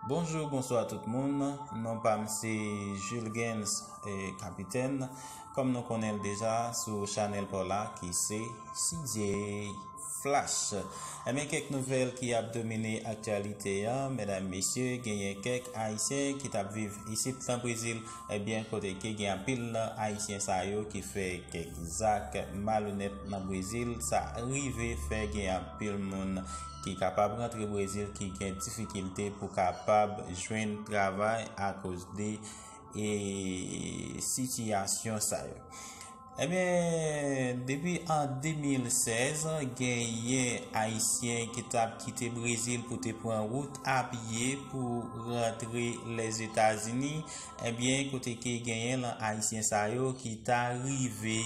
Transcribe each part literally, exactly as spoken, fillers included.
Bonjou, bonswa tout moun. Non pa m se Julgens, eh, Kapitèn. Kòm nou konnen l deja sou chanèl pa w la ki se C J Flash. Ebyen, kèk nouvèl ki ap domine aktyalite an, medam, mesye, genyen kèk Ayisyen ki t ap viv isit nan Brezil, ebyen, kote ke gen anpil nan Ayisyen sa yo ki fè kèk zak malonèt nan Brezil, sa rive fè gen anpil moun ki kapab rantre Brezil ki gen difikilte pou kapab jwenn travay akoz de, e, sitiyasyon sa yo. Ebyen, depi an de mil sèz, genyen Ayisyen ki t ap kite Brezil pou te pran wout a pye pou rantre Lèzetazini. Ebyen, kote ke genyen lan Ayisyen sa yo ki ta rive,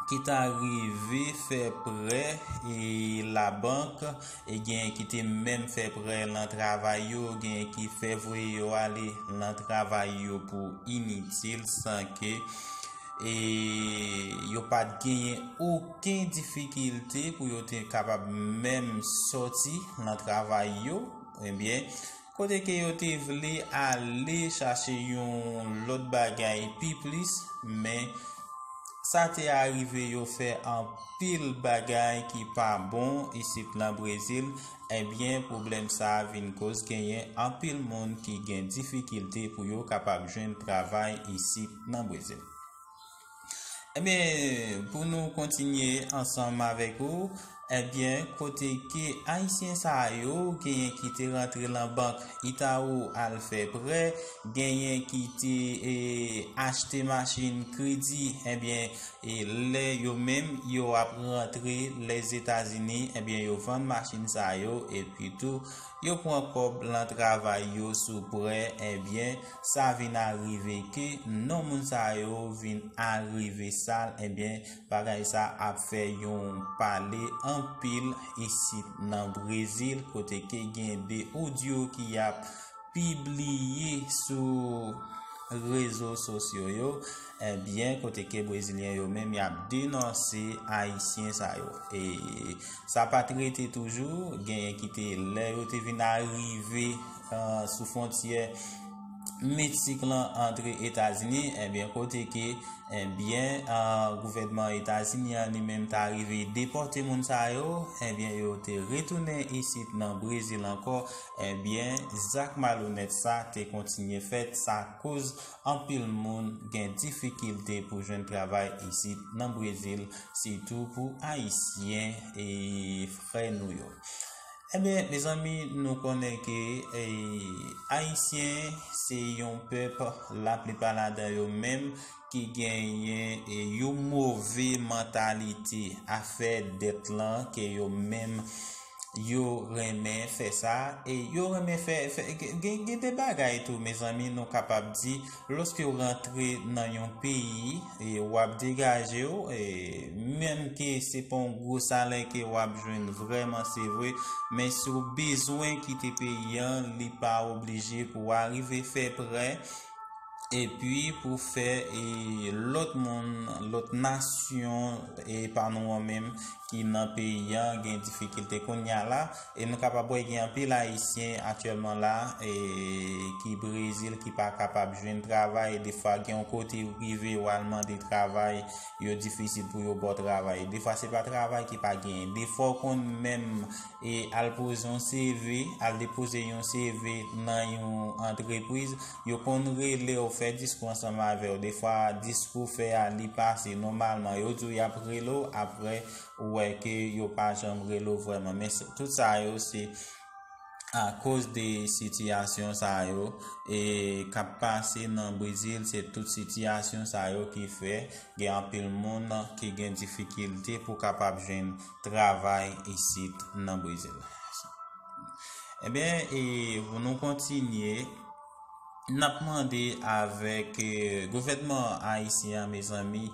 ki ta rive fè prè, e, labank, e genyen ki te menm fè prè lan travay yo, genyen ki fè voye yo ale lan travay yo pou initil, san ke, e, yo pa t genyen okenn difikilte pou yo te kapab menm sòti lan travay yo. Ebyen, kote ke yo te vle ale chache yon lòt bagay pi plis, men sa te arive yo fè anpil bagay ki pa bon isit nan Brezil. Ebyen, pwoblèm sa a vin koz genyen anpil moun ki gen difikilte pou yo kapab jwenn travay isit nan Brezil. Ebyen, pou nou kontinye ansanm avèk ou, ebyen, kote ke Ayisyen sa yo, genyen ki te rantre lan bank Itaú al fè prè, genyen ki te, e, achte machin kredi, ebyen, e lè yo menm, yo ap rantre Lèzetazini, ebyen, yo vann machin sa yo, epi tou, yo pran kòb lan travay yo sou prè, ebyen, sa vin arive ke non moun sa yo vin arive sal, ebyen, bagay sa ap fè yon pale anpil isit nan Brezil, kote ke gen de odyo ki ap pibliye sou rezo sosyo yo, ebyen, kote ke Brezilyen yo menm y ap denonse Ayisyen sa yo. E sa pa t rete toujou, genyen ki te, lè yo te vin arive, e, sou fwontyè Meksik lan antre Etazini, ebyen, kote ke, ebyen, e, gouvènman Etazini an li menm ta rive depòte moun sa yo, ebyen, yo te retounen isit nan Brezil ankò, ebyen, zak malonèt sa te kontinye fèt, sa koz anpil moun gen difikilte pou jwenn travay isit nan Brezil, sitou pou Ayisyen e frè nou yo. Ebyen, mezanmi, nou konnen ke, e, Ayisyen se yon pèp, laplipa ladan yo menm, ki genyen, e, yon move mantalite afè dèt lan, ke yo menm yo renmen fè sa, e yo renmen fè, fè gen, gen de bagay tou, mezanmi, nou kapab di, lòske w rantre nan yon peyi, e w ap degaje w, e menm ke se pa yon gwo salè ke w ap jwenn vrèman, se vre, men si w bezwen kite peyi an, li pa oblije pou w arive fè prè, epi pou fè, e, lòt moun, lòt nasyon, e pa nou an menm, ki nan peyi an gen difikilte kounye a la, e nou kapab wè gen anpil Ayisyen aktyèlman la, e ki Brezil, ki pa kapab jwenn travay, defwa gen yon kote ou rive, ou al mande travay, yo difisil pou yo ba w travay. Defwa se pa travay ki pa genyen, defwa w konn menm, e al poze yon C V, al depoze yon C V nan yon antrepriz, yo konn rele w, fè diskou ansanm avè w. Defwa diskou fè a li pase nòmalman, yo di w y ap rele w, apre ou wè ke yo pa janm rele w vrèman. Men se, tout sa yo se akoz de sitiyasyon sa yo, e k ap pase nan Brezil, se tout sitiyasyon sa yo ki fè gen anpil moun ki gen difikilte pou kapab jwenn travay isit nan Brezil. Ebyen, e pou nou kontinye, n ap mande avèk, e, gouvènman ayisyen an, mezanmi,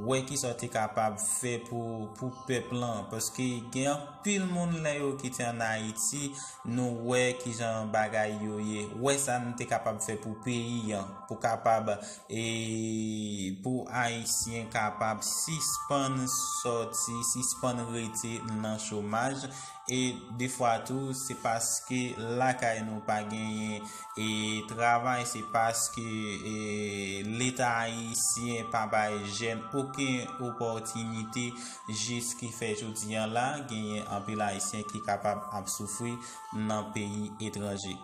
wè kisa w te kapab fè pou, pou pèp lan, paske gen anpil moun lè yo kite ann Ayiti, nou wè kijan bagay yo ye, wè sa n te kapab fè pou peyi an, pou kapab, e, pou Ayisyen kapab sispann sòti, sispann rete nan chomaj, E defwa tou, se paske lakay nou pa genyen e travay, se paske e, Leta ayisyen pa bay jèn okenn opòtinite, jis ki fè jodi a la, genyen anpil ayisyen ki kapab ap soufri nan peyi etranje.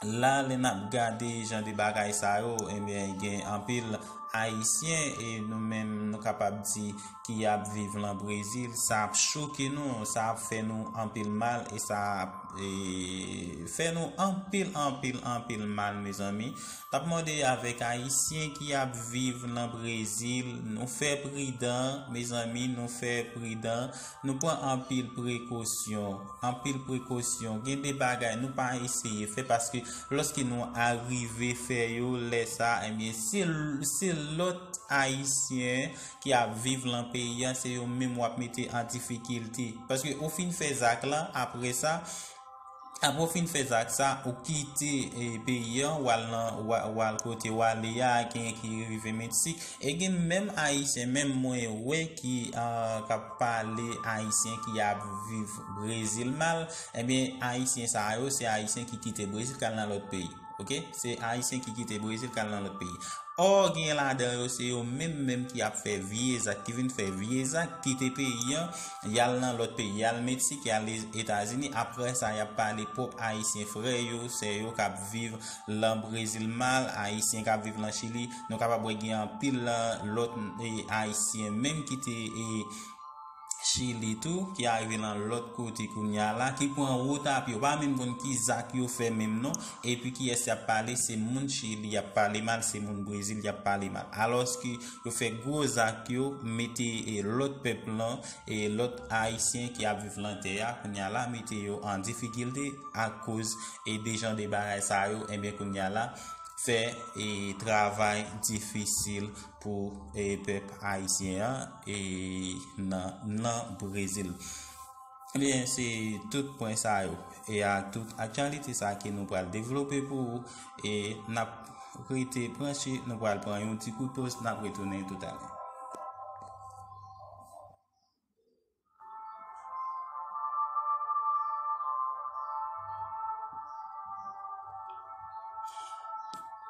La, lè n ap gade jan de bagay sa yo, ebyen, gen anpil ayisyen, e nou menm, nou kapab di, ki ap viv lan Brezil, sa ap choke nou, sa ap fè nou anpil mal, e sa ap e, fè nou anpil, anpil, anpil mal, mezanmi. N ap mande avèk ayisyen ki ap viv lan Brezil, nou fè pridan, mezanmi, nou fè pridan, nou pran anpil prekosyon, anpil prekosyon. Gen de bagay nou pa eseye fè, paske lòske nou arive fè yo, lè sa, ebyen, se, se lòt ayisyen ki ap viv lan peyi a, se yo menm w ap mete an difikilte. Paske ou fin fè zak la, apre sa, apre ou fin fè zak sa, ou kite e, peyi a, w al nan, w al, w al kote w ale a, gen ki rive Meksik. E gen menm ayisyen, menm mwen wè ki a, k ap pale ayisyen ki ap viv Brezil mal. Ebyen, ayisyen sa yo, se ayisyen ki kite Brezil, k al nan lòt peyi. Oke? Se ayisyen ki kite Brezil, k al nan lòt peyi. Ò, gen ladan yo, se yo menm menm ki ap fè vye zak, ki vin fè vye zak, kite peyi an, y al nan lòt peyi, y al Meksik, y al Etazini. Apre sa, y ap pale pwòp ayisyen frè yo, sè yo k ap viv lan Brezil mal, ayisyen k ap viv lan Chili. Nou kapab wè gen anpil lan lòt e, ayisyen menm ki te e, Chili tou, ki arive nan lòt kote kounye a la, ki pran wotapye, yo pa menm konn ki zak yo fè menm non, epi kiyès y ap pale, se moun Chili y ap pale mal, se moun Brezil y ap pale mal. Alòske yo fè gwo zak yo, mete e, lòt pèp lan, e lòt ayisyen ki ap viv lan tè a, kounye a la, mete yo an difikilte akoz e, de jan de bagay sa yo, ebyen kounye a la, fè e, travay difisil pou e, pèp ayisyen an e, nan, nan Brezil. Ebyen, se tout pwen sa yo e ak tout aktyalite sa ke nou pral devlope pou ou e n ap rete branche, nou pral pran yon ti kout poz, n ap retounen toutalè.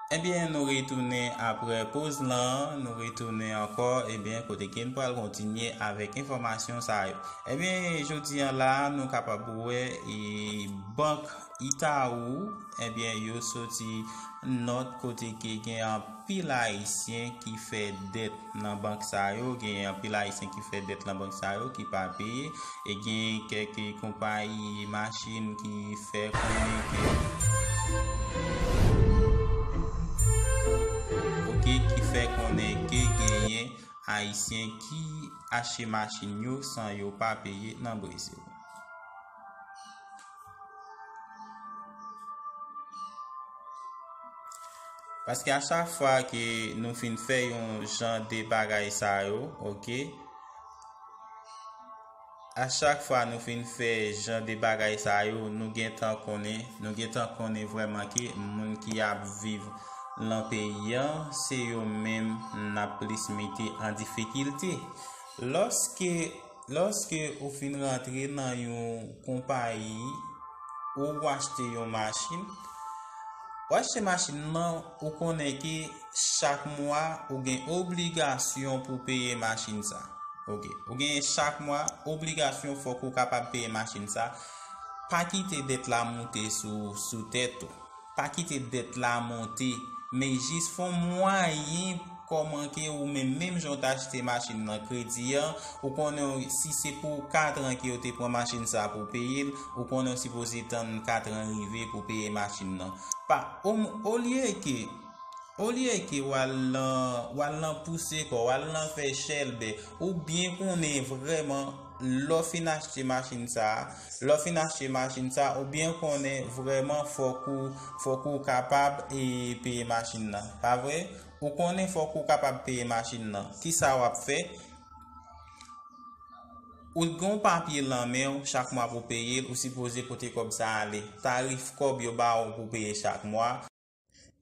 Ebyen, nou retounen apre poz lan, nou retounen ankò, ebyen, kote ke n pral kontinye avèk enfòmasyon sa yo. Ebyen, jodi a la, nou kapab wè e, bank Itaú, ebyen, yo soti nòt kote ke gen anpil ayisyen ki fè dèt nan bank sa yo, gen anpil ayisyen ki fè dèt nan bank sa yo, ki pa peye, e gen kèk konpayi machin ki fè konnen ke, oke, ki fè konnen ke genyen ayisyen ki achte machin yo san yo pa peye nan Brezil. Paske a chak fwa ke nou fin fè yon jan de bagay sa yo, oke, a chak fwa nou fin fè jan de bagay sa yo, nou gentan konnen, nou gentan konnen vrèman ke moun ki ap viv lan peyi an, se yo menm n ap plis mete an difikilte. Lòske, lòske ou fin rantre nan yon konpayi, ou achte yon machin, ou achte machin nan, ou konnen ke chak mwa ou gen obligasyon pou peye machin sa. Oke. Ou gen chak mwa obligasyon, fòk ou kapab peye machin sa. Pa kite dèt la moute sou, sou tèt ou. Pa kite dèt la monte, men jis fè yon mwayen kòman ke ou menm, menm jan w t achte machin nan kredi an, ou konnen si se pou katran ke yo te pran machin sa pou peye l, ou konnen w sipoze tann katran rive pou peye machin nan. Pa, o, olye ke, olye ke w al nan, w al nan pouse kò, w al nan fè chèlbè, ou byen konnen vrèman lè w fin achte machin sa, lè w fin achte machin sa, ou byen konnen vrèman fòk ou, fòk ou kapab e peye machin nan. Pa vre? Ou konnen fòk ou kapab peye machin nan. Kisa w ap fè? Ou gen yon papye lan men w, chak mwa pou peye l, ou sipoze pote kòb sa ale. Tarif kòb yo ba w pou peye chak mwa.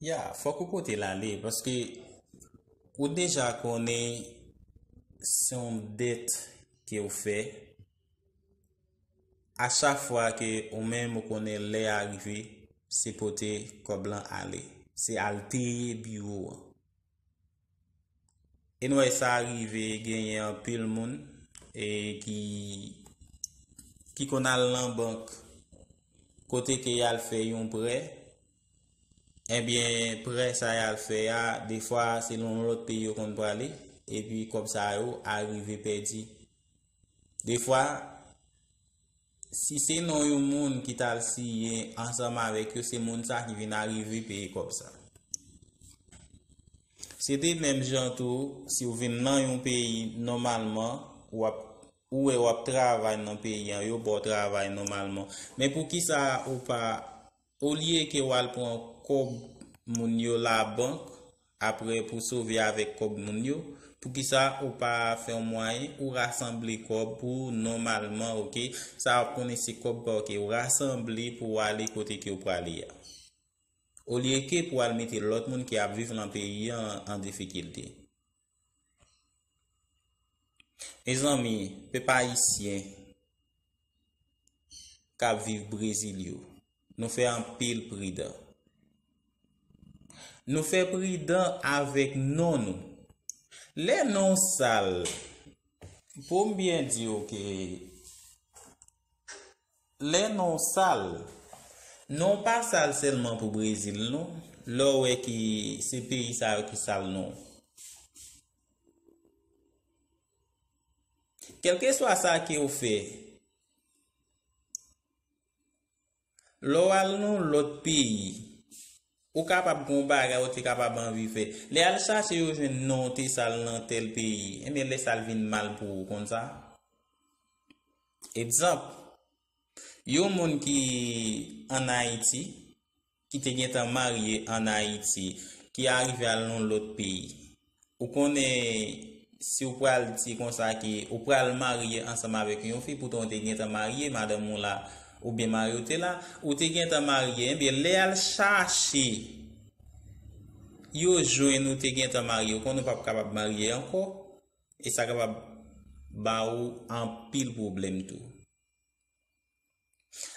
Ya, fòk ou pote l ale, paske ou deja konnen se yon dèt ke w fè. A chak fwa ke ou menm ou konnen lè a rive, se pote kòb lan ale. Se al peye biwo an. E nou wè sa rive genyen anpil moun e ki, ki konn al nan bank kote ke y al fè yon prè. Ebyen, prè sa y al fè a, defwa se nan yon lòt peyi yo konn prale, epi kòb sa yo a rive pèdi. Defwa, si se non yon moun ki t al siyen ansanm avèk yo, se moun sa ki vin arive peye kòb sa. Se de menm jan tou, si w vin nan yon peyi nòmalman, w ap, ou wè w ap travay nan peyi an, yo ba w travay nòmalman. Men poukisa ou pa, olye ke w al pran kòb moun yo labank, apre pou sove avèk kòb moun yo, poukisa ou pa fè yon mwayen ou rasanble kòb pou nòmalman, oke? Sa w ap konnen se kòb pa w ke w rasanble pou w ale kote ke w prale a. Olye ke pou w al mete lòt moun ki ap viv nan peyi an an difikilte. Mezanmi, pèp ayisyen k ap viv Brezil yo, nou fè anpil pridan. Nou fè pridan avèk non nou. Lè non w sal, pou m byen di w ke lè non w sal, non w pa sal sèlman pou Brezil, non. Lè w wè ki se peyi sa yo ki sal non w. Kèlkeswa sa ke w fè, lè w al nan lòt peyi, ou kapab gen yon bagay ou te kapab anvi fè. Lè al chache yo jwenn non w te sal nan tèl peyi, ebyen lè sa l vin mal pou ou konn sa. Egzanp, yon moun ki ann Ayiti, ki te gentan marye ann Ayiti, ki arive al nan lòt peyi. Ou konnen, si w pral di konsa ke ou pral marye ansanm avèk yon fi, poutan w te gentan marye, madanm ou la, oubyen mari w te la, ou te gentan marye, ebyen, lè al chache yo jwenn ou te gentan marye, ou konnen ou p ap kapab marye ankò, e sa kapab ba ou anpil pwoblèm tou.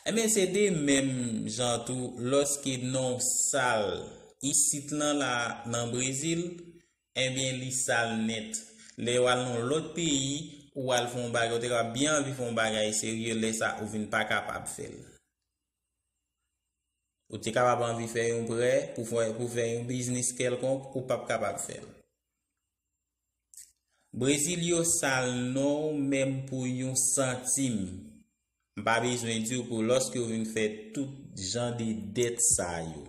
Ebyen, se de menm jan tou, lòske non w sal isit lan la, nan Brezil, ebyen, li sal nèt. Lè w al nan lòt peyi, ou al fè yon bagay, ou te kapab byen anvi fè yon bagay serye, lè sa, ou vin pa kapab fè l. Ou te kapab anvi fè yon prè pou fè, pou fè yon biznis kèlkonk, ou p ap kapab fè l. Brezil yo sal non w menm pou yon santim. M pa bezwen di w pou lòske yo vin fè tout jan de dèt sa yo.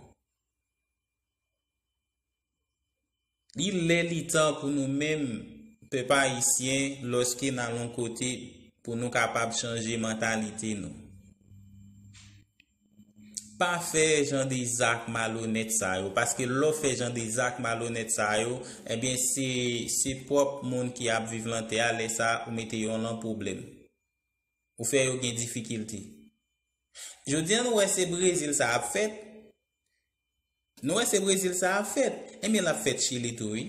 Li lè li tan pou nou menm, pèp ayisyen, lòske n al yon kote, pou nou kapab chanje mantalite nou. Pa fè jan de zak malonèt sa yo, paske lè w fè jan de zak malonèt sa yo, ebyen, se, se pwòp moun ki ap viv lan tè a, lè sa, ou mete yo lan pwoblèm. Ou fè yo gen difikilte. Jodi a, nou wè se Brezil sa ap fèt. Nou wè se Brezil sa ap fèt. Ebyen, l ap fèt Chili tou, wi.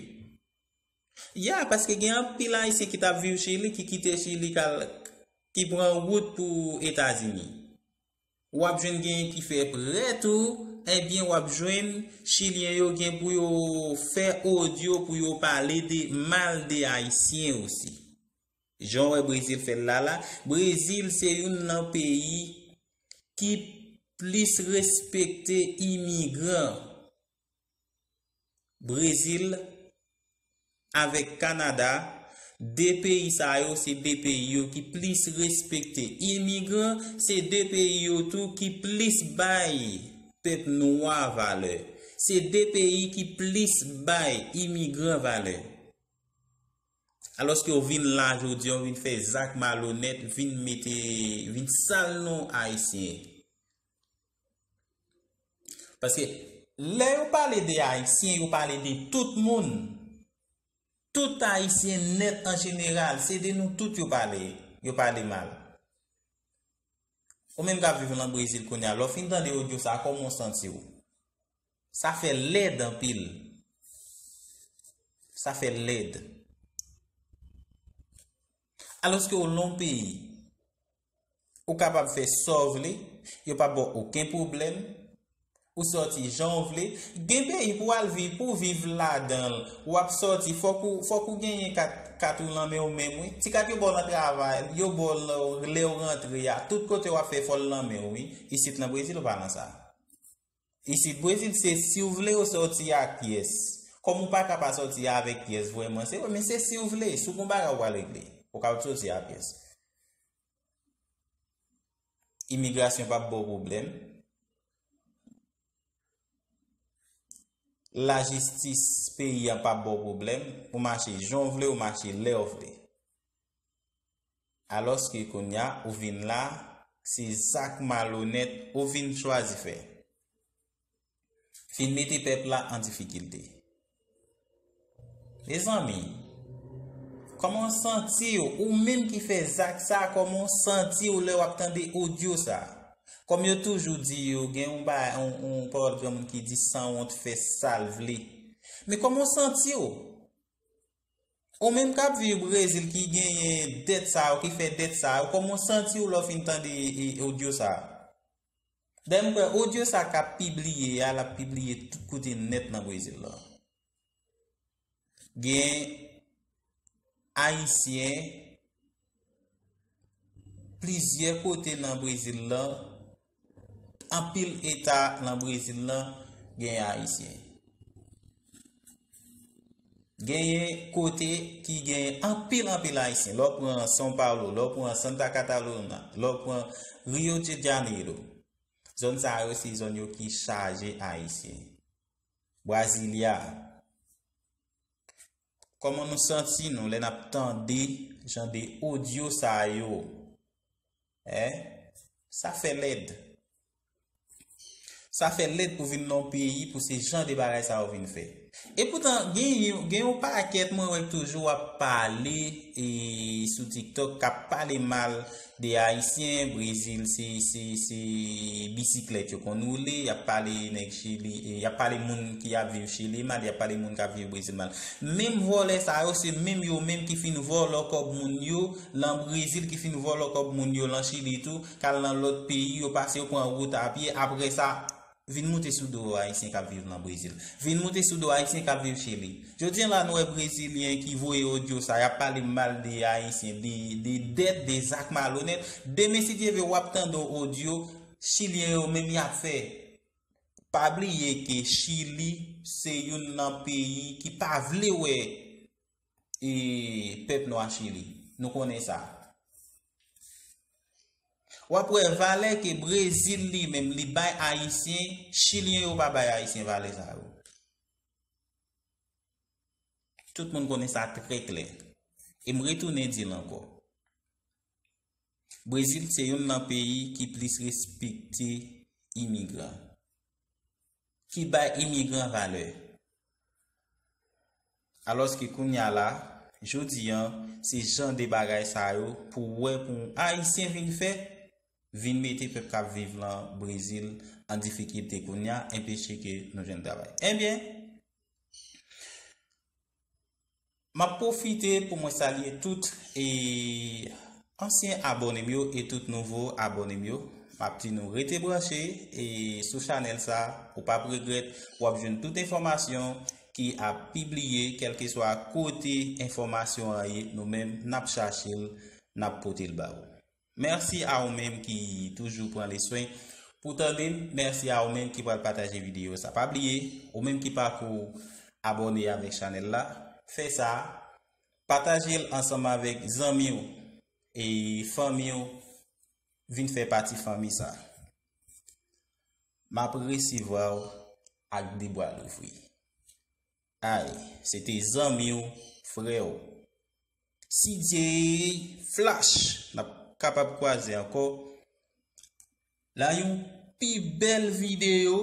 Ya, paske gen anpil Ayisyen ki t ap viv Chili, ki kite Chili, k al, ki pran wout pou Etazini. W ap jwenn genyen ki fè prè tou, ebyen, w ap jwenn Chilyen yo gen pou yo fè odyo pou yo pale de mal de Ayisyen osi. Jan w wè Brezil fè l la la, Brezil se youn nan peyi ki plis respekte imigran. Brezil avèk Kanada, de peyi sa yo se de peyi yo ki plis respekte imigran, se de peyi yo tou ki plis bay pèp nwa valè. Se de peyi ki plis bay imigran valè. Alòske w vin la jodi a, w vin fè zak malonèt, vin mete, vin sal non Ayisyen. Paske lè yo pale de Ayisyen, yo pale de tout moun. Tout Ayisyen nèt an jeneral, se de nou tout yo pale, yo pale mal. Ou menm k ap viv lan Brezil kounye a, lè w fin tande odyo sa, kòman w santi w? Sa fè lèd anpil. Sa fè lèd. Alòske w lan yon peyi, Ou kapab fè sa w vle, yo p ap ba w okenn pwoblèm. Ou sòti jan w vle. Gen peyi pou w al viv, pou w viv ladan l, w ap sòti, fòk ou, fòk ou genyen kat, kat ou nan men w menm, wi. Ti kat yo ba w nan travay, yo ba w l lè w rantre a. Tout kote w ap fè, fò l nan men w, wi. Isit nan Brezil, ou pa nan sa. Isit Brezil, se si w vle ou sòti ak pyès. Kòm ou pa ka pa sòti avèk pyès vrèman, se vre, men se si w vle. Si w gen bagay ou pral regle, ou kapab sòti ak pyès. Imigrasyon p ap ba w pwoblèm. Lajistis peyi a p ap ba w pwoblèm. Ou mache jan w vle, ou mache lè w vle. Alòske kounye a, ou vin la, se zak malonèt ou vin chwazi fè. Fin mete pèp la an difikilte. Mezanmi, kòman w santi w, ou menm ki fè zak sa, kòman w santi w lè w ap tande odyo sa? Kòm yo toujou di yo, gen yon ba, yon, yon pawòl granmoun ki di, sanwont fè sa l vle. Men kòman w santi w? Ou menm k ap viv Brezil, ki genyen dèt sa yo, ki fè dèt sa yo, kòman w santi w lè w fin tande, e, odyo sa? Dayè, m kwè odyo sa k ap pibliye a, l ap pibliye tout kote nèt nan Brezil la. Gen Ayisyen, plizyè kote nan Brezil la, anpil eta nan Brezil la, genyen Ayisyen. Genyen kote ki genyen anpil, anpil Ayisyen. Lè w pran São Paulo, lè w pran Santa Catarina, lè w pran Rio de Janeiro. Zòn sa yo, se zòn yo ki chaje Ayisyen. Brasilia. Kòman nou santi nou lè n ap tande jan de odyo sa yo? Hein? Sa fè lèd. Sa fè lèd pou vin nan yon peyi pou se jan de bagay sa yo vin fè. Epoutan, gen, gen yon pakèt mwen wè k toujou ap pale, e, sou TikTok, k ap pale mal de Ayisyen. Brezil, se, se, se bisiklèt yo konn woule, y ap pale nèg Chili, e, y ap pale moun ki ap viv Chili mal, y ap pale moun k ap viv Brezil mal. Menm vòlè sa yo, se menm yo menm ki fin vòlò kòb moun yo lan Brezil, ki fin vòlò kòb moun yo lan Chili tou, k al nan lòt peyi, yo pase, yo pran wout a pye, apre sa, vin moute sou do Ayisyen k ap viv nan Brezil. Vin moute sou do Ayisyen k ap viv Chili. Jodi a la, nou wè Brezilyen ki voye odyo sa, y ap pale mal de Ayisyen, de, de dèt, de zak malonèt. Demen, si Dye vle, w ap tande yon odyo, Chilyen yo menm y ap fè. Pa bliye ke Chili se youn nan peyi ki pa vle wè, e, pèp nwa Chili. Nou konnen sa. W ap wè valè ke Brezil li menm li bay Ayisyen, Chilyen yo pa bay Ayisyen valè sa yo. Tout moun konnen sa trè klè. E m retounen di l ankò. Brezil se youn nan peyi ki plis respekte imigran, ki bay imigran valè. Alòske kounye a la, jodi a, se jan de bagay sa yo pou w wè pou yon Ayisyen vin fè, vin mete pèp k ap viv lan Brezil an difikilte kounye a, enpeche ke nou jwenn travay. Ebyen, m ap pwofite pou mwen salye tout, e, ansyen abòne m yo e tout nouvo abòne m yo. M ap di nou rete branche, e, sou chanèl sa, ou p ap regrèt, w ap jwenn tout enfòmasyon ki ap pibliye, kèlkeswa kote enfòmasyon an ye, nou menm n ap chache l, n ap pote l ba ou. Mèsi a ou menm ki toujou pran le swen pou tande m. Mèsi a ou menm ki pral pataje videyo sa. Pa bliye, ou menm ki pako abòne avèk chanèl la, fè sa, pataje l ansanm avèk zanmi w e fanmi w, vin fè pati fanmi sa. M ap resevwa w ak de bra louvri. Ay, se te zanmi w, frè w. Si Dye, flash, n ap kapab kwaze ankò lan yon pi bèl videyo.